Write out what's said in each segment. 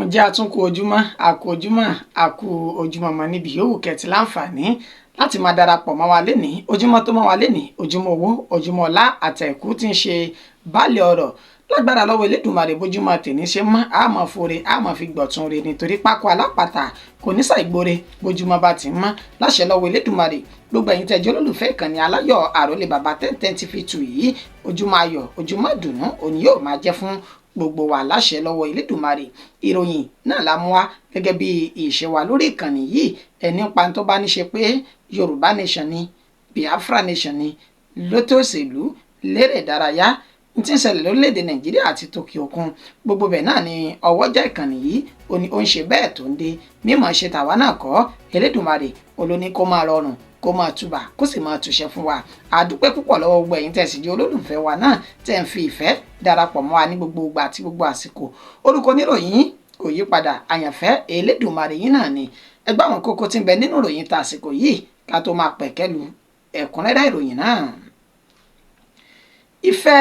Ǹjẹ́ a tún kú ojúmọ́, a kú ojúmọ́, a kú ojúmọmọ níbi yòówù kẹ́ ti láǹfààní láti máa darapọ̀ mọ́ wa lénìí. Ojúmọ́ tó mọ́ wa lénìí, ojúmọ́ owó, ojúmọ́ ọlá àtẹ̀kù tí ń ṣe baálé ọrọ̀. Lágbára lọ́wọ́ Elédùmarè, bójúmọ́ tèní ṣe mọ́, a máa fore, a máa fi gbọ̀tun re nítorí pákó alápàtà kò ní ṣàìgbore bójúmọ́ bá ti mọ́. Láṣẹ lọ́wọ́ Elédùmarè, gbogbo ẹ̀yin tẹ́ jẹ́ olólùfẹ́ ìkànnì aláyọ̀ àrólé bàbá 1010 TV 2 yìí, ojúmọ́ ayọ̀, ojúmọ́ ìdùnnú òní yóò máa jẹ́ fún gbogbo wa láṣẹ lọ́wọ́ Elédùmarè. Ìròyìn náà la mú wá gẹ́gẹ́ bí ìṣe wa lórí ìkànnì yìí. Ẹni pa tó bá ní ṣe pé Yorùbá Nation ni, Biafra Nation ni, lótó òṣèlú, lérè ìdárayá, n tí ń ṣẹlẹ̀ lórílẹ̀‐èdè Nàìjíríà àti tòkè òkun, gbogbo bẹ̀ náà ni ọwọ́jà ìkànnì yìí ó ní ó ń ṣe bẹ́ẹ̀ tó ń dé. Mímọ̀ ṣe tàwa náà kọ́, Elédùmarè olóní kó máa rọrùn, kó máa túbà, kó sì máa túṣẹ fún wa. A dúpẹ́ púpọ̀ lọ́wọ́ gbogbo ẹ̀yin tẹ́ sì jẹ́ olólùfẹ́ wa náà, tẹ́ ń fi ìfẹ́ darapọ̀ mọ́ wa ní gbogbo ìgbà àti gbogbo àsìkò. Orúkọ oníròyìn kò yí padà, àyànfẹ́ Elédùmarè yín náà ni. Ẹ gbọ́ àwọn kókó tí ń bẹ nínú ìròyìn tàsìkò yìí ká tó máa pẹ̀kẹ́lu ẹ̀kúnrẹ́rẹ́ ìròyìn náà. Ìfẹ́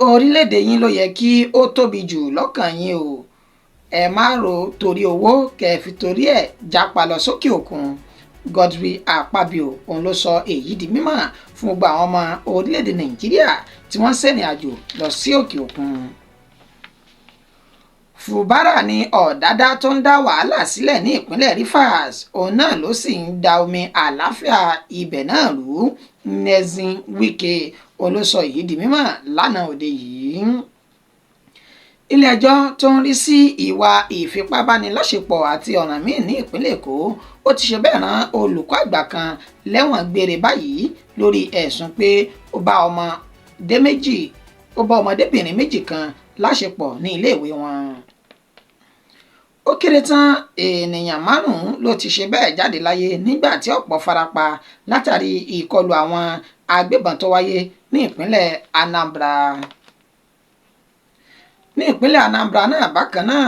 orílẹ̀-èdè yín ló yẹ kí ó tóbi jù lọ́kàn yín o. Ẹ má ro torí owó kẹ́ ẹ fi torí ẹ̀ jápa lọ sókè òkun. Godwin Akpabio òun ló sọ èyí di mímọ̀ fún gbogbo àwọn ọmọ orílẹ̀-èdè Nàìjíríà tí wọ́n ń ṣèrìn àjò lọ sí òkè òkun. Fubara ni ọ̀dádá tó ń dá wàhálà sílẹ̀ ní ìpínlẹ̀ Rivers, òun náà ló sì ń da omi àlàáfíà ibẹ̀ náà rú. Nyesom Wike òun ló sọ èyí di mímọ̀ lánàá òde yìí. Ilé-ẹjọ́ tó ń rí sí ìwà ìfipábániláṣepọ̀ àti ọ̀ràn míì ní ìpínlẹ̀ Èkó ó ti ṣe bẹ́ẹ̀ rán olùkọ́ àgbà kan lẹ́wọ̀n gbére báyìí lórí ẹ̀sùn pé ó bá ọmọdébìnrin méjì kan láṣepọ̀ ní iléèwé wọn. Ó kéré tán ènìyàn 5 ló ti ṣe bẹ́ẹ̀ jáde láyé nígbà tí ọ̀pọ̀ farapa látàrí ìkọlù àwọn agbébọn tó wáyé ní ìpínlẹ̀ Anambra. Ní ìpínlẹ̀ Anambra náà bákan náà,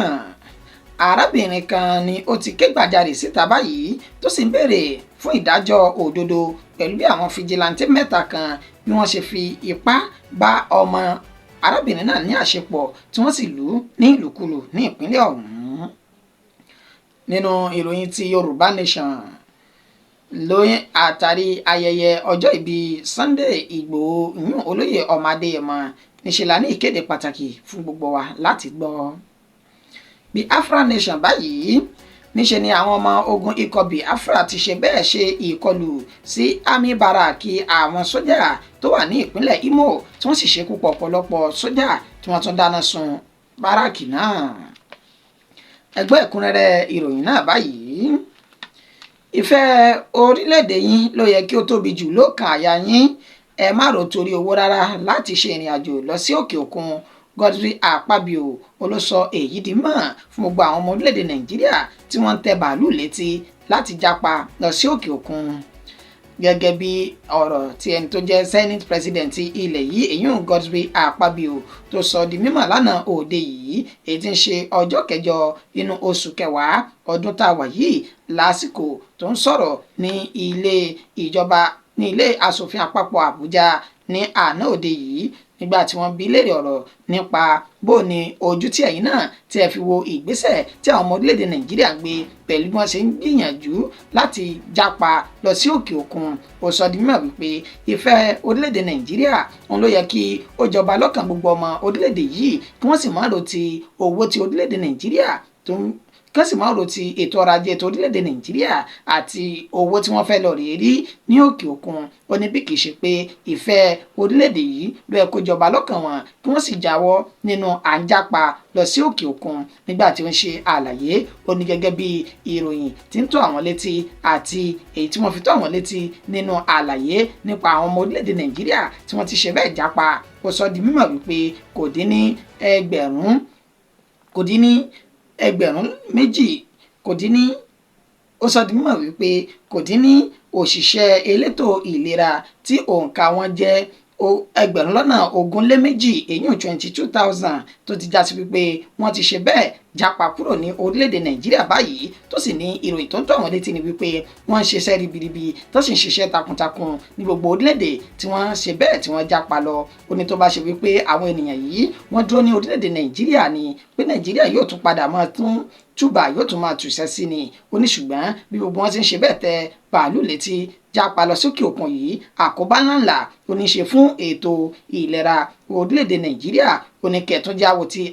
arábìnrin kan ni ó ti ké gbàjarè síta báyìí tó sì ń béèrè fún ìdájọ́ òdodo pẹ̀lú bí àwọn fijilantè 3 kan bí wọ́n ṣe fi ipá bá ọmọ arábìnrin náà ní àṣepọ̀ tí wọ́n sì lù ú ní ìlùkulù ní ìpínlẹ̀ ọ̀hún. Nínú ìròyìn ti Yorùbá Nation, lóyún àtàrí ayẹyẹ ọjọ́ ìbí Sunday Ìgbòho ìyún olóyè ọmọ Adéyẹmọ, níṣẹ́ la ní ìkéde pàtàkì fún gbogbo wa láti gbọ́. Biafra Nation báyìí, níṣẹ́ ni àwọn ọmọ ogun ikọ̀ Biafra ti ṣe bẹ́ẹ̀ ṣe ìkọlù sí army baraki àwọn sójà tó wà ní ìpínlẹ̀ Imo, tí wọ́n sì ṣekú pa ọ̀pọ̀lọpọ̀ sójà tí wọ́n tún dáná sun báràkì náà. Ẹ gbọ́ ẹ̀kúnrẹ́rẹ́ ìròyìn náà báyìí. Ìfẹ́ orílẹ̀-èdè yín ló yẹ kí ó tóbi jù lọ́kàn àyà yín. Ẹ má rò torí owó rárá láti ṣe ìrìn àjò lọ sí òkè òkun. Godwin Akpabio ló sọ èyí di mọ̀ fún gbogbo àwọn ọmọ orílẹ̀-èdè Nàìjíríà tí wọ́n ń tẹ bàálù létí láti jápa lọ sí òkè òkun. Gẹ́gẹ́ bí ọ̀rọ̀ tí ẹni tó jẹ́ Senate President ilẹ̀ yìí, èyún Godwin Akpabio, tó sọ di mímọ̀ lánàá òde yìí, èyí tí ń ṣe ọjọ́ kẹjọ inú oṣù kẹwàá ọdún tá a wà yìí, lásìkò tó ń sọ̀rọ̀ ní ilé ìjọba ní ilé asòfin àpapọ̀ Àbújá ní àná òde yìí, nígbà tí wọ́n bi léèrè ọ̀rọ̀ nípa bó ni ojú tí ẹ̀yin náà tí ẹ fi wo ìgbésẹ̀ tí àwọn ọmọ orílẹ̀-èdè Nàìjíríà ń gbé pẹ̀lú bí wọ́n ṣe ń gbìyànjú láti jápa lọ sí òkè òkun. Ó sọ di mímọ̀ wípé ìfẹ́ orílẹ̀-èdè Nàìjíríà òun ló yẹ kí ó jọba lọ́kàn gbogbo ọmọ orílẹ̀-èdè yìí, kí wọ́n sì má ro ti owó tí orílẹ̀-èdè Nàìjíríà tó ń kí wọ́n sì máa ro ti ètò ọrọ̀ ajé tó orílẹ̀-èdè Nàìjíríà àti owó tí wọ́n fẹ́ lọ rèé rí ní òkè òkun. Ó ní bí kì í ṣe pé ìfẹ́ orílẹ̀-èdè yìí ló yẹ kó jọba lọ́kàn wọn, kí wọ́n sì jáwọ́ nínú à ń jápa lọ sí òkè òkun. Nígbà tí ó ń ṣe àlàyé, ó ní gẹ́gẹ́ bí ìròyìn tí ń tó àwọn létí àti èyí tí wọ́n fi tó àwọn létí nínú àlàyé nípa àwọn ọmọ orílẹ̀-èdè Nàìjíríà tí wọ́n ti ṣe bẹ́ẹ̀ jápa, ó sọ di mímọ̀ wípé kò dín ní ẹgbẹ̀rún kò dín ní ẹgbẹ̀rún méjì kò dín ní ó sọ di mímọ̀ wípé kò dín ní òṣìṣẹ́ elétò ìlera tí òǹkà wọn jẹ́ 22,000, èyí 22,000, tó ti já sí wípé wọ́n ti ṣe bẹ́ẹ̀ jápa kúrò ní orílẹ̀-èdè Nàìjíríà báyìí. Tó sì ní ìròyìn tó ń tó àwọn létí ni wípé wọ́n ń ṣiṣẹ́ ribiribi, tó sì ń ṣiṣẹ́ takuntakun ní gbogbo orílẹ̀-èdè tí wọ́n ṣe bẹ́ẹ̀ tí wọ́n jápa lọ. Ó ní tó bá ṣe wípé àwọn ènìyàn yìí wọ́n dúró ní orílẹ̀-èdè Nàìjíríà ni, pé Nàìjíríà yóò tún padà máa tún túbà, yóò tún máa tùṣẹ́ sí ni. Ó ní ṣùgbọ́n bí gbogbo wọn ti ń ṣe bẹ́ẹ̀ tẹ bàálù létí jápa lọ sókè òkun yìí, àkóbá ńláńlá ó ní ṣe fún ètò ìlera orílẹ̀-èdè Nàìjíríà. Ó ní kẹtùnjáwó ti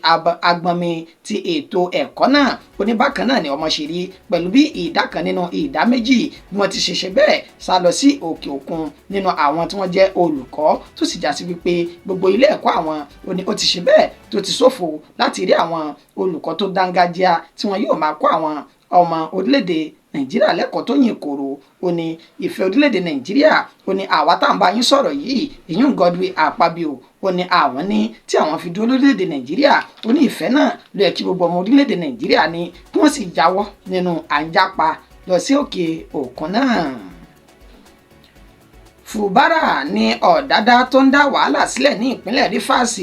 agbọnmi ti ètò ẹ̀kọ́ náà. Ó ní bákan náà ni ọmọ ṣe rí pẹ̀lú bí ìdá kan nínú ìdá méjì bí wọ́n ti ṣe bẹ́ẹ̀ sá lọ sí òkè òkun nínú àwọn tí wọ́n jẹ́ olùkọ́, tó sì já sí wípé gbogbo ilé ẹ̀kọ́ àwọn, ó ní ó ti ṣe bẹ́ẹ̀ tó ti ṣòfò láti rí àwọn olùkọ́ tó dángájíá tí wọ́n yóò máa kọ́ àwọn ọmọ orílẹ̀-èdè Nàìjíríà lẹ́kọ̀ọ́ tó yìn kòrò. Ó ní ìfẹ́ orílẹ̀-èdè Nàìjíríà, ó ní àwa tá à ń bá yín sọ̀rọ̀ yìí, ìyún Godwin Akpabio, ó ní àwọn ní tí àwọn fi dúró lórílẹ̀-èdè Nàìjíríà. Ó ní ìfẹ́ náà ló yẹ kí gbogbo ọmọ orílẹ̀-èdè Nàìjíríà ní, kí wọ́n sì jáwọ́ nínú à ń jápa lọ sí òkè òkun náà. Fubara ní ọ̀dádá tó ń dá wàhálà sílẹ̀ ní ìpínlẹ̀ Rivers,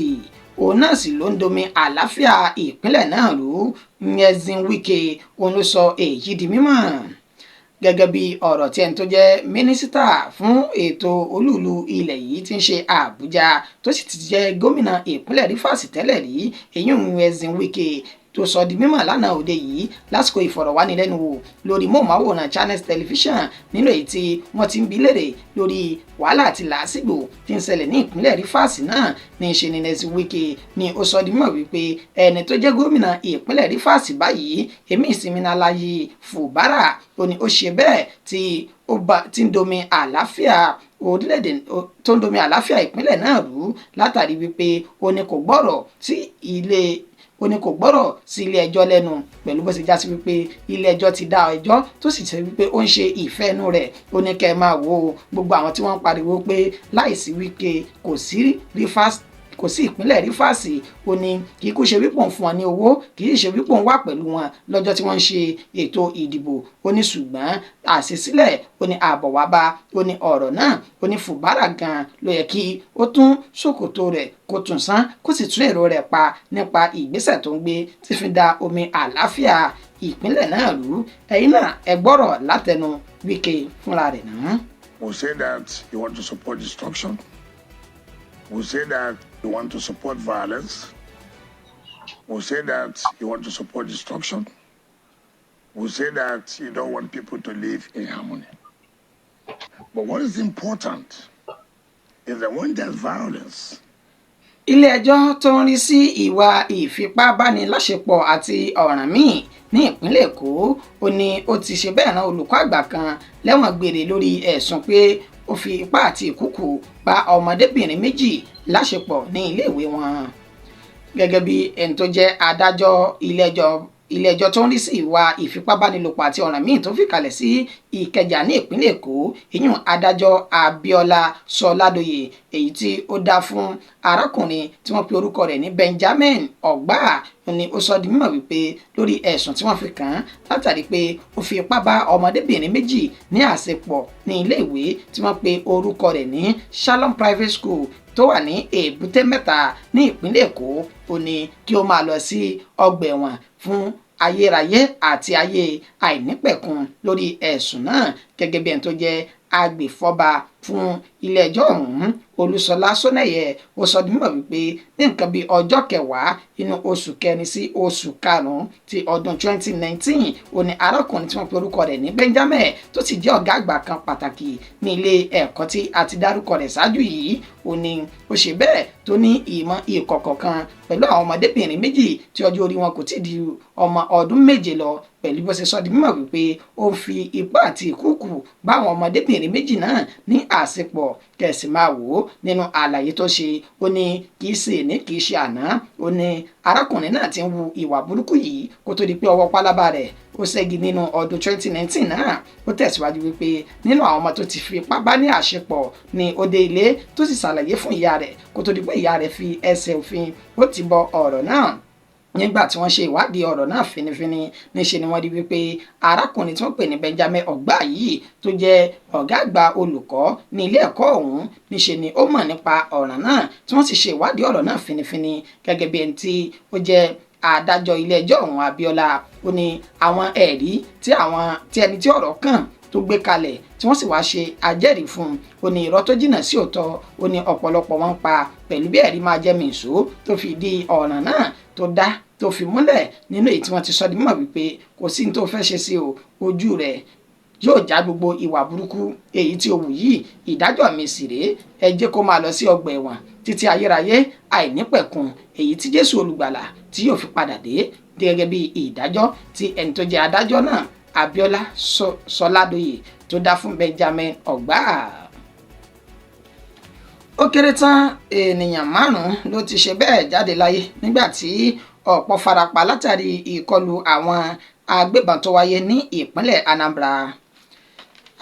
òun náà sì ló ń domi àlàáfíà ìpínlẹ̀ náà rú. Nyesom Wike òun ló sọ èyí di mímọ̀ gẹ́gẹ́ bí ọ̀rọ̀ tí ẹni tó jẹ́ mínísítà fún ètò olúùlú ilẹ̀ yìí tí ń ṣe Àbújá, tó sì ti jẹ́ gómìnà ìpínlẹ̀ Rivers tẹ́lẹ̀ rí, èyí Nyesom Wike, tó sọ di mímọ̀ lánàá òde yìí lásìkò ìfọ̀rọ̀wánilẹ́nuwò lórí móhùnmáwòrán Channels Television, nínú èyí tí wọ́n ti ń bi léèrè lórí wàhálà àti làásìgbò tí ń ṣẹlẹ̀ ní ìpínlẹ̀ Rivers náà. Ní ṣe ni Nyesom Wike ni ó sọ di mímọ̀ wípé ẹni tó jẹ́ gómìnà ìpínlẹ̀ Rivers báyìí, èmi Siminalayi Fubara, ó ní ó ṣe bẹ́ẹ̀ tí ó bá tí ń domi àlàáfíà orílẹ̀-èdè, tó ń domi àlàáfíà ìpínlẹ̀ náà rú, látàrí wípé ó ní kò gbọ́rọ̀ sí ilé ẹjọ́ lẹ́nu, pẹ̀lú bó ṣe já sí wípé ilé ẹjọ́ ti dá ẹjọ́, tó sì ṣe wípé ó ń ṣe ìfẹ́ inú rẹ̀. Ó ní kẹ́ ẹ máa wo gbogbo àwọn tí wọ́n ń pariwo pé láìsí Wike kò sí Rivers, kò sí ìpínlẹ̀ Rivers, ó ní kì í kú ṣe wípé òun fún wọn ní owó, kì í ṣe wípé òun wà pẹ̀lú wọn lọ́jọ́ tí wọ́n ń ṣe ètò ìdìbò. Ó ní ṣùgbọ́n àṣesílẹ̀, ó ní ààbọ̀ wá bá, ó ní ọ̀rọ̀ náà, ó ní Fubara gan ló yẹ kí ó tún ṣòkòtò rẹ̀ kó tún sán, kó sì tún èrò rẹ̀ pa nípa ìgbésẹ̀ tó ń gbé tí fi da omi àlàáfíà ìpínlẹ̀ náà rú. Ẹ̀yin náà ẹ gbọ́rọ̀ látẹnu Wike fúnra rẹ̀ náà. We say that you want to support destruction. We say that you want to support violence. We say that you want to support destruction. We say that you don't want people to live in harmony. But what is important is that when there's violence, Ilé-ẹjọ́ tó ń rí sí ìwà ìfipábániláṣepọ̀ àti ọ̀ràn míì ní ìpínlẹ̀ Èkó, ó ní ó ti ṣe bẹ́ẹ̀ rán olùkọ́ àgbà kan lẹ́wọ̀n gbére lórí ẹ̀sùn pé ó fi ipá àti ìkúùkù bá ọmọdébìnrin méjì láṣepọ̀ ní iléèwé wọn. Gẹ́gẹ́ bí ẹni tó jẹ́ adájọ́ ilé-ẹjọ́ tó ń rí sí ìwà ìfipábánilòpọ̀ àti ọ̀ràn míì tó fìkàlẹ̀ sí Ìkẹjà ní ìpínlẹ̀ Èkó, ìyún adájọ́ Abíọ́lá Sọládòye, èyí tí ó dá fún arákùnrin tí wọ́n pe orúkọ rẹ̀ ní Benjamin Ọgbà, ni ó sọ di mímọ̀ wípé lórí ẹ̀sùn tí wọ́n fi kàn án látàrí pé ó fi ipá bá ọmọdébìnrin méjì ní àṣepọ̀ ní iléèwé tí wọ́n pe orúkọ rẹ̀ ní Shalom Private School tó wà ní Èbúté Mẹ́ta ní ìpínlẹ̀ Èkó, ó ní kí ó máa lọ sí ọgbà ẹ̀wọ̀n fún ayérayé àti ayé àìnípẹ̀kun lórí ẹ̀sùn náà. Gẹ́gẹ́ bí ẹni tó jẹ́ agbèfọ́ba fún ilé-ẹjọ́ ọ̀hún, Olúṣọlá Sọnẹ́yẹ, ó sọ di mímọ̀ wípé ní nǹkan bíi ọjọ́ 10 inú oṣù kẹrin sí oṣù karùn-ún ti ọdún 2019, ó ní arákùnrin tí wọ́n pe orúkọ rẹ̀ ní Benjamin, tó sì jẹ́ ọ̀gá àgbà kan pàtàkì ní ilé ẹ̀kọ́ tí a ti dárúkọ rẹ̀ ṣáájú yìí, ó ní ó ṣe bẹ́ẹ̀ tó ní ìmọ̀ ìkọ̀kọ̀ kan pẹ̀lú àwọn ọmọdébìnrin méjì tí ọjọ́ orí wọn kò tí ì di ọmọ ọdún 7 lọ, pẹ̀lú bó ṣe sọ di mímọ̀ wípé ó fi ipá àti ìkúùkù bá àwọn ọmọdébìnrin méjì náà ní àṣepọ̀. Kẹ̀sì máa wò ó, nínú àlàyé tó ṣe, ó ní kì í ṣe ní kì í ṣe àná, ó ní arákùnrin náà ti ń hu ìwà burúkú yìí kó tó di pé ọwọ́ pálábá rẹ̀ ó ṣẹ́gi nínú ọdún 2019 náà. Ó tẹ̀síwájú wípé nínú àwọn ọmọ tó ti fi ipá bá ní àṣepọ̀ ní ó dé ilé tó sì ṣàlàyé fún ìyá rẹ̀ kó tó di pé ìyá rẹ̀ fi ẹsẹ̀ òfin ó ti bọ ọ̀rọ̀ náà. Nígbà tí wọ́n ṣe ìwádìí ọ̀rọ̀ náà finifini, níṣe ni wọ́n rí wípé arákùnrin tí wọ́n pè ní Benjamin Ọ̀gbá yìí, tó jẹ́ ọ̀gá àgbà olùkọ́ ní ilé ẹ̀kọ́ ọ̀hún, níṣe ni ó mọ̀ nípa ọ̀ràn náà, tí wọ́n sì ṣe ìwádìí ọ̀rọ̀ náà finifini. Gẹ́gẹ́ bí ẹni tí ó jẹ́ adájọ́ ilé ẹjọ́ ọ̀hún, Abíọ́lá, ó ní àwọn ẹ̀rí tí àwọn tí ẹni tí ọ̀rọ̀ kàn tó gbé kalẹ̀, tí wọ́n sì wá ṣe ajẹ́rìí fún un, ó ní irọ́ tó jìnnà sí òótọ́, ó ní ọ̀pọ̀lọpọ̀ wọn pa pẹ̀lú bí ẹ̀rí máa jẹ́ mìíṣó tó fi di ọ̀ràn náà tó dá tó fi múlẹ̀ nínú èyí tí wọ́n ti sọ di mímọ̀ wípé kò sí ní tó fẹ́ ṣe sí o, ojú rẹ̀ yóò já gbogbo ìwà burúkú èyí tí ó wù yìí. Ìdájọ́ mi sì rèé, ẹ jẹ́ kó máa lọ sí ọgbà ẹ̀wọ̀n títí ayérayé àìnípẹ̀kun, èyí tí Jésù olùgbàlà tí yóò fi padà dé, gẹ́gẹ́ bí ìdájọ́ tí ẹni tó jẹ́ adájọ́ náà, Abíọ́lá Sọládòyè, tó dá fún Benjamin Ọ̀gbá. Ó kéré tán ènìyàn 5 ló ti ṣe bẹ́ẹ̀ jáde láyé nígbà tí ọ̀pọ̀ farapa látàrí ìkọlù àwọn agbébọn tó wáyé ní ìpínlẹ̀ Anambra.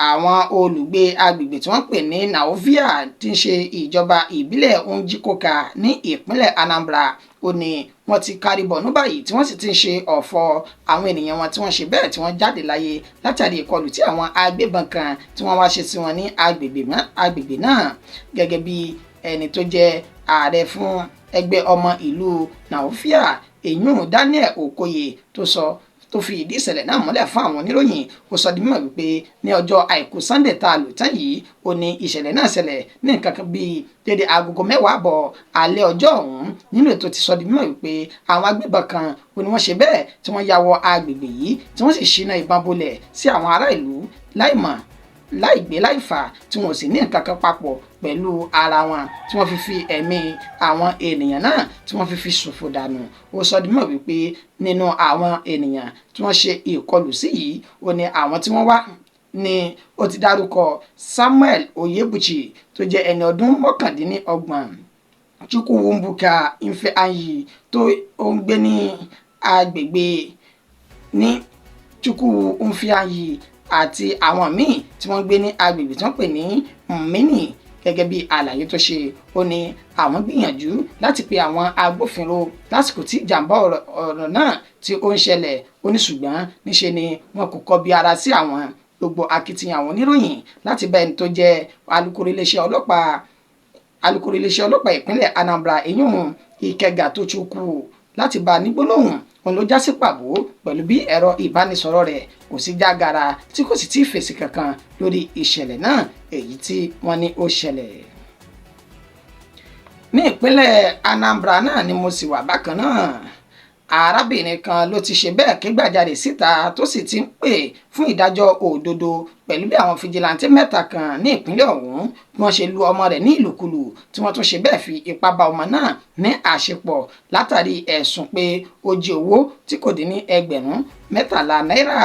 Àwọn olùgbé agbègbè tí wọ́n pè ní Naovia, tí ń ṣe ìjọba ìbílẹ̀ Njikoka ní ìpínlẹ̀ Anambra, ó ní wọ́n ti kárí bọ̀nú báyìí, tí wọ́n sì ti ń ṣe ọ̀fọ̀ àwọn ènìyàn wọn tí wọ́n ṣe bẹ́ẹ̀ tí wọ́n jáde láyé látàrí ìkọlù tí àwọn agbébọn kan tí wọ́n wá ṣe sí wọn ní agbègbè náà. Gẹ́gẹ́ bí ẹni tó jẹ́ ààrẹ fún ẹgbẹ́ ọmọ ìlú Naovia, èyún Daniel Okoye, tó sọ, tó fi ìdí ìṣẹ̀lẹ̀ náà múlẹ̀ fún àwọn oníròyìn, ó sọ di mímọ̀ wípé ní ọjọ́ àìkú Sunday tá a lò tán yìí, ó ní ìṣẹ̀lẹ̀ náà ṣẹlẹ̀ ní nǹkan kan bíi dédé agogo 10:30 alẹ́ ọjọ́ ọ̀hún. Nínú ètò ti sọ di mímọ̀ wípé àwọn agbébọn kan, ó ní wọ́n ṣe bẹ́ẹ̀ tí wọ́n ya wọ agbègbè yìí, tí wọ́n sì ṣínà ìbọn bolẹ̀ sí àwọn ará ìlú láìmọ̀, láì gbé, láì fà, tí wọn ò sì ní nǹkan kan papọ̀ pẹ̀lú ara wọn, tí wọ́n fi fi ẹ̀mí àwọn ènìyàn náà tí wọ́n fi fi ṣòfò dànù. Ó sọ di mímọ̀ wípé nínú àwọn ènìyàn tí wọ́n ṣe ìkọlù sí yìí, ó ní àwọn tí wọ́n wá ní ó ti dárúkọ Samuel Oyebuchi, tó jẹ́ ẹni ọdún 29, Chukwuemeka Ifeanyi, tó ń gbé ní agbègbè ní Chukwu Ifeanyi, àti àwọn míì tí wọ́n gbé ní agbègbè tí wọ́n pè ní Mmini. Gẹ́gẹ́ bí àlàyé tó ṣe, ó ní àwọn gbìyànjú láti pe àwọn agbófinró lásìkò tí ìjàmbá ọ̀rọ̀ náà tí ó ń ṣẹlẹ̀, ó ní ṣùgbọ́n níṣe ni wọn kò kọbi ara sí àwọn. Gbogbo akitiyan àwọn oníròyìn láti bá ẹni tó jẹ́ alukoro iléeṣẹ́ ọlọ́pàá ìpínlẹ̀ Anambra, ìyún Ìkẹgà Tochukwu, láti bá a ní gbólóhùn, òun ló já sí pàbó pẹ̀lú bí ẹ̀rọ ìbánisọ̀rọ̀ rẹ̀ kò sí jágara, tí kò sì tí ì fèsì kankan lórí ìṣẹ̀lẹ̀ náà èyí tí wọ́n ní ó ṣẹlẹ̀. Ní ìpínlẹ̀ Anambra náà ni mo sì wà bákan náà. Arábìnrin kan ló ti ṣe bẹ́ẹ̀ ké gbàjarè síta, tó sì ti ń pè fún ìdájọ́ òdodo pẹ̀lú bí àwọn fìjìláńtẹ́ mẹ́ta kan ní ìpínlẹ̀ ọ̀hún bí wọ́n ṣe lu ọmọ rẹ̀ ní ìlùkulù, tí wọ́n tún ṣe bẹ́ẹ̀ fi ipá bá ọmọ náà ní àṣepọ̀ látàrí ẹ̀sùn pé ó jí owó tí kò dín ní 13,000 náírà.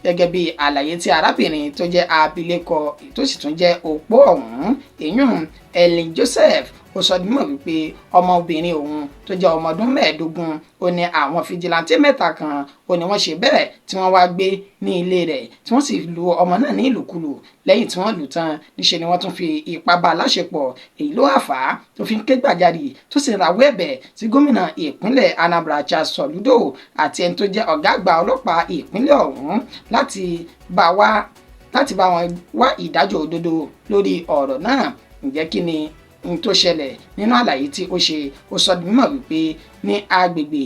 Gẹ́gẹ́ bí àlàyé tí arábìnrin tó jẹ́ abilékọ, tó sì tún jẹ́ opó ọ̀hún, ìyún Ellen Joseph, ó sọ di mímọ̀ wípé ọmọbìnrin òun tó jẹ́ ọmọ ọdún 15, ó ní àwọn fìjìláńtẹ́ mẹ́ta kan, ó ní wọ́n ṣe bẹ́ẹ̀ tí wọ́n wá gbé ní ilé rẹ̀, tí wọ́n sì lu ọmọ náà ní ìlùkulù. Lẹ́yìn tí wọ́n lù tán, níṣe ni wọ́n tún fi ipá bá a láṣepọ̀. Èyí ló wà fà á tó fi ń ké gbàjarè, tó sì rawọ́ ẹ̀bẹ̀ sí gómìnà ìpínlẹ̀ Anambra, Charles Soludo, àti ẹni tó jẹ́ ọ̀gá àgbà ọlọ́pàá ìpínlẹ̀ ọ̀hún láti bá wọn wá ìdájọ́ òdodo lórí ọ̀rọ̀ náà. Ǹjẹ́ kí ni n tó ṣẹlẹ̀? Nínú àlàyé tí ó ṣe, ó sọ di mímọ̀ wípé ní agbègbè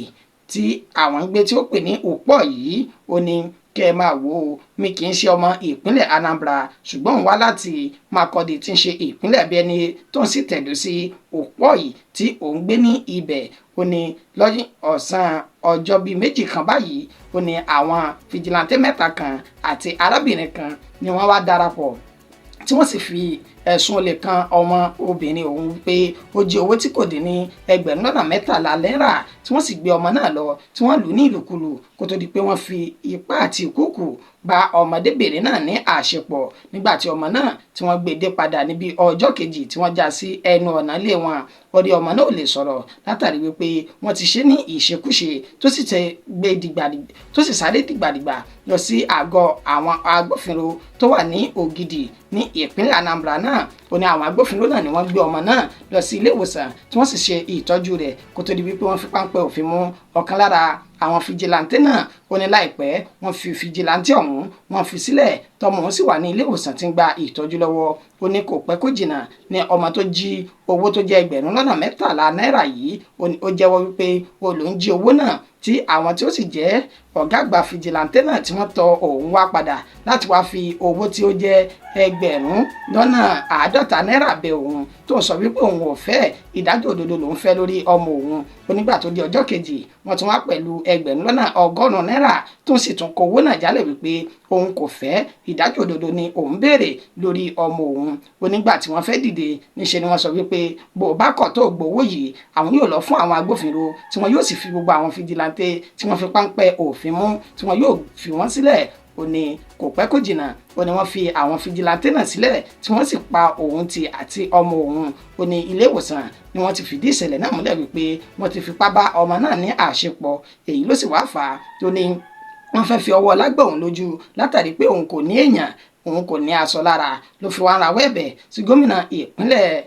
tí àwọn ń gbé, tí ó pè ní Òpó yìí, ó ní kẹ́ ẹ máa wò ó, mi kì í ṣe ọmọ ìpínlẹ̀ Anambra, ṣùgbọ́n òun wá láti Makurdi tí ń ṣe ìpínlẹ̀ Benue, tó ń sì tẹ̀dó sí Òpó yìí tí òun gbé ní ibẹ̀. Ó ní lọ́yìn ọ̀sán ọjọ́ bíi 2 kan báyìí, ó ní àwọn fìjìláńtẹ́ mẹ́ta kan àti arábìnrin kan ni wọ́n wá darapọ̀, tí wọ́n sì fi ẹ̀sùn olè kan ọmọ obìnrin òun pé ó jí owó tí kò dín ní 13,000 náírà, tí wọ́n sì gbé ọmọ náà lọ, tí wọ́n lù ní ìlùkulù, kó tó di pé wọ́n fi ipá àti ìkúùkù bá ọmọdébìnrin náà ní àṣepọ̀. Nígbà tí ọmọ náà tí wọ́n gbé dé padà níbi ọjọ́ kejì, tí wọ́n já sí ẹnu ọ̀nà ilé wọn, ó rí ọmọ náà ò lè sọ̀rọ̀ látàrí wípé wọ́n ti ṣe ní ìṣekúṣe, tó sì tẹ gbé dìgbà, tó sì sáré dìgbàdìgbà lọ sí àgọ́ àwọn agbófinró tó wà ní Ògidì ní ìpínlẹ̀ Anambra náà. náà. Ó ní àwọn agbófinró náà ni wọ́n gbé ọmọ náà lọ sí ilé ìwòsàn tí wọ́n sì ṣe ìtọ́jú rẹ̀ kó tó di wípé wọ́n fi páńpẹ́ òfin mú ọ̀kan lára àwọn fìjìláńtẹ́ náà. Ó ní láìpẹ́ wọ́n fi fìjìláńtẹ́ ọ̀hún wọ́n fi sílẹ̀, tọmọ òun sì wà ní ilé ìwòsàn tí ń gba ìtọ́jú lọ́wọ́. Ó ní kò pẹ́ kó jìnnà ní ọmọ tó jí owó tó jẹ́ 13,000 náírà yìí, ó jẹ́wọ́ wípé ó ló ń jí owó náà, tí àwọn tí ó sì jẹ́ ọ̀gá àgbà fìjìláńtẹ́ náà tí wọ́n tọ òun wá padà láti wá fi owó tí ó jẹ́ 50,000 náírà bẹ òun, tó ń sọ wípé òun ò fẹ́ ìdájọ́ òdodo lòún fẹ́ lórí ọmọ òun. Onígbà tó di ọjọ́ kejì, wọ́n tún wá pẹ̀lú 100,000 náírà, tó sì tún kó owó náà jálẹ̀ wípé òun kò fẹ́ ìdájọ́ òdodo ni òun béèrè lórí ọmọ òun. Onígbà tí wọ́n fẹ́ dìde, níṣe ni wọ́n sọ wípé bó o bá kọ̀ tó gbowó yìí, àwọn yóò lọ fún àwọn agbófinró tí wọ́n yóò sì fi gbogbo àwọn fìjìláńtẹ́ tí wọ́n fi páńpẹ́ òfin mú tí wọ́n yóò fi wọ́n sílẹ̀. Ó ní kò pẹ́ kò jìnnà, ó ní wọ́n fi àwọn fìjìláńtẹ́ náà sílẹ̀ tí wọ́n sì pa òun ti àti ọmọ òun. Ó ní ilé ìwòsàn ni wọ́n ti fìdí ìṣẹ̀lẹ̀ náà múlẹ̀ wípé wọ́n ti fipá bá ọmọ náà ní àṣepọ̀. Èyí ló sì wá fà á tó ní wọ́n fẹ́ fi ọwọ́ lágbà òun lójú látàrí pé òun kò ní èèyàn, òun kò ní aṣọ lára, ló fi wá rawọ́ ẹ̀bẹ̀ sí gómìnà ìpínlẹ̀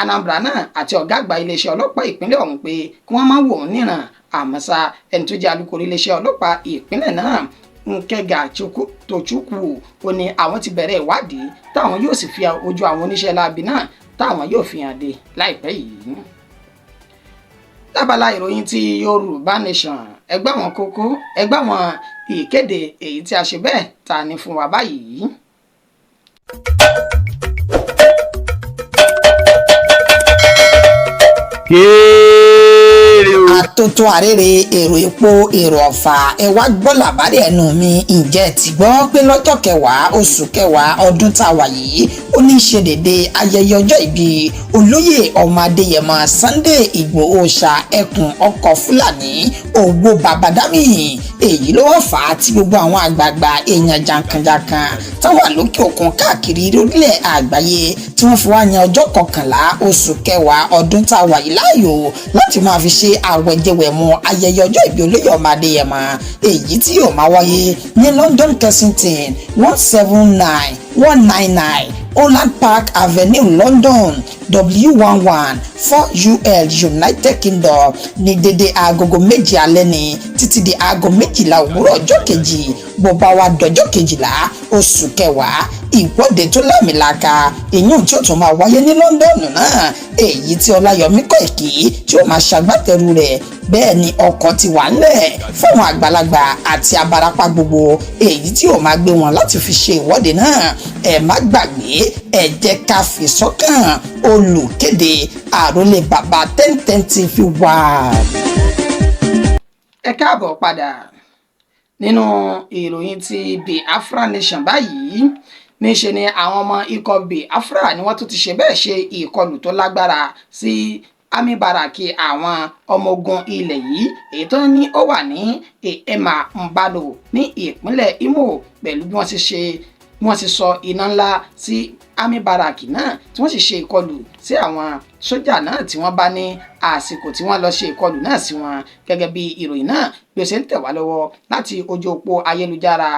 Anambra náà àti ọ̀gá àgbà iléeṣẹ́ ọlọ́pàá ìpínlẹ̀ ọ̀hún pé kí wọ́n má wò ó níran. Àmọ́ ṣá, ẹni tó jẹ́ alukoro iléeṣẹ́ ọlọ́pàá ìpínlẹ̀ náà, Nkega Tochukwu, ó ní àwọn ti bẹ̀rẹ̀ ìwádìí táwọn yóò sì fi ojú àwọn oníṣẹ́ láabi náà táwọn yóò fi hàn dé láìpẹ́ yìí. Lábala ìròyìn ti Yorùbá Nation, ẹgbẹ́ àwọn kókó ẹgbẹ́ àwọn ìkéde èyí tí a ṣe bẹ́ẹ̀ ta ni fún wa báyìí. Kéré o. Àtótó àrèrè èrò epo èrò ọ̀fà, ẹ wá gbọ́ làbárí ẹnu mi. Ǹjẹ́ ti gbọ́ pé lọ́jọ́ kẹwàá oṣù kẹwàá ọdún tá a wà yìí, ó ní í ṣe dédé ayẹyẹ ọjọ́ ìbí olóyè ọmọ Adéyẹmọ Sunday Ìgbòho ṣá ẹkùn ọkọ̀ Fúlàní owó Babadami? Èyí ló wọ́n fà á tí gbogbo àwọn àgbààgbà èèyàn jàǹkànjàǹkàn táwọn lókè òkun káàkiri lórílẹ̀ àgbáyé tí wọ́n fi wá yan ọjọ́ kọkànlá oṣù kẹwàá ọdún tá a wà yìí láàyò láti máa fi ṣe àwẹ̀jẹwẹ̀mu ayẹyẹ ọjọ́ ìbí olóyè ọmọ Adéyẹmọ, èyí tí yóò máa wáyé ní London Kensington, 179199 Holland Park Avenue, London, W11 4UL, United Kingdom, ní dédé aagogo 7 alẹ́ ní títí di aago 12 òwúrọ̀ ọjọ́ kejì. Bó bá wá dọjọ́ 12 oṣù kẹwàá, ìwọ́de tó lámìlaka ìyún tí ó tún máa wáyé ní London náà, èyí tí Ọláyọmí Kóìkì tí ó máa ṣagbátẹrù rẹ̀. Bẹ́ẹ̀ ni ọkọ̀ ti wà ńlẹ̀ fáwọn àgbàlagbà àti abarapá gbogbo, èyí tí ó máa gbé wọn láti fi ṣe ìwọ́de náà. Ẹ má gbàgbé, ẹ jẹ́ ká fi sọ́kàn. Olùkéde, àròlé bàbá 1010 TV wà. Ẹ káàbọ̀ padà. Nínú ìròyìn ti Biafra Nation báyìí, níṣe ni àwọn ọmọ ikọ̀ Biafra ni wọ́n tún ti ṣe bẹ́ẹ̀ ṣe ìkọlù tó lágbára sí army barrack àwọn ọmọ ogun ilẹ̀ yìí, èyí tó ní ó wà ní Ehema Mbano ní ìpínlẹ̀ Imo, pẹ̀lú bí wọ́n ti ṣe wọ́n ti sọ iná ńlá sí army barrack náà, tí wọ́n sì ṣe ìkọlù sí àwọn sójà náà tí wọ́n bá ní àsìkò tí wọ́n lọ ṣe ìkọlù náà sí wọn. Gẹ́gẹ́ bí ìròyìn náà bí ó ṣe ń tẹ̀ wá lọ́wọ́ láti ojú òpó ayélujára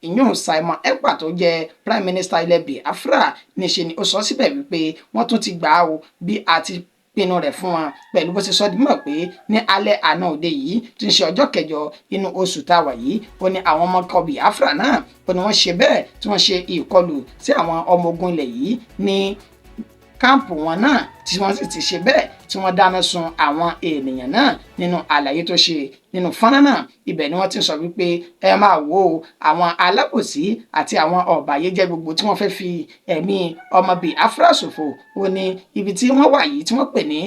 ìyún Simon Ekpa tó jẹ́ prime minister ilẹ̀ Biafra, níṣe ni ó sọ síbẹ̀ wípé wọ́n tún ti gbà á o bí a ti pinnu rẹ̀ fún wọn, pẹ̀lú bó ṣe sọ di mọ̀ pé ní alẹ́ àná òde yìí tí ń ṣe ọjọ́ kẹjọ inú oṣù tá a wà yìí, ó ní àwọn ọmọ ikọ̀ Biafra náà, ó ní wọ́n ṣe bẹ́ẹ̀ tí wọ́n ṣe ìkọlù sí àwọn ọmọ ogun ilẹ̀ yìí ní káàmpù wọn náà, tí wọ́n sì ti ṣe bẹ́ẹ̀ tí wọ́n dáná sun àwọn ènìyàn náà. Nínú àlàyé tó ṣe nínú fọ́nrán náà, ibẹ̀ ni wọ́n ti sọ wípé ẹ máa wo àwọn alábòsí àti àwọn ọ̀bàyéjẹ́ gbogbo tí wọ́n fẹ́ fi ẹ̀mí ọmọ Biafra ṣòfò. Ó ní ibi tí wọ́n wà yìí tí wọ́n pè ní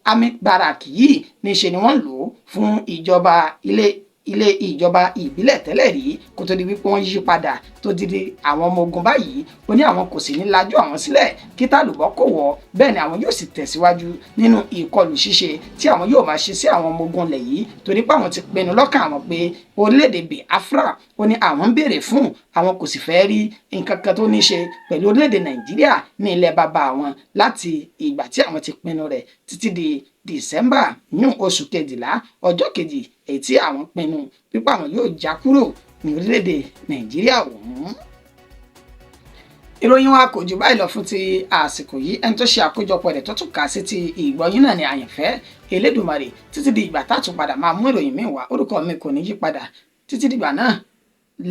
army barrack yìí, níṣe ni wọ́n lò ó fún ìjọba ilé ilé ìjọba ìbílẹ̀ tẹ́lẹ̀ rí kó tó di wípé wọ́n yí padà tó di di àwọn ọmọ ogun báyìí. Ó ní àwọn kò sì ní lajú àwọn sílẹ̀ kí tàlùbọ́ kò wọ́. Bẹ́ẹ̀ ni àwọn yóò sì tẹ̀síwájú nínú ìkọlù ṣíṣe tí àwọn yóò máa ṣe sí àwọn ọmọ ogun ilẹ̀ yìí, torí pé àwọn ti pinnu lọ́kàn àwọn pé orílẹ̀-èdè Biafra ó ní àwọn ń béèrè fún, àwọn kò sì fẹ́ rí nǹkan kan tó ní ṣe pẹ̀lú orílẹ̀-èdè Nàìjíríà ní ilẹ̀ bàbá àwọn láti ìgbà tí àwọn ti pinnu rẹ̀ títí di December ní oṣù kejìlá ọjọ́ kejì, èyí tí àwọn pinnu pípa àwọn yóò já kúrò ní orílẹ̀-èdè Nàìjíríà ọ̀hún. Ìròyìn wa kò jù báyìí lọ fún ti àsìkò yìí. Ẹni tó ṣe àkójọpọ̀ rẹ̀ tó tún kà sí ti ìgbọ́yín náà ni Àyànfẹ́ Elédùmarè. Títí di ìgbà tá a tún padà máa mú ìròyìn míì wá, orúkọ mi kò ní yí padà títí dìgbà náà.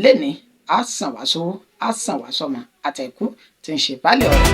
Lẹ́ni á sàn wá sówó, á sàn wá sọ́mọ, àtẹ̀kù tí ń ṣe baálé ọ̀rọ̀.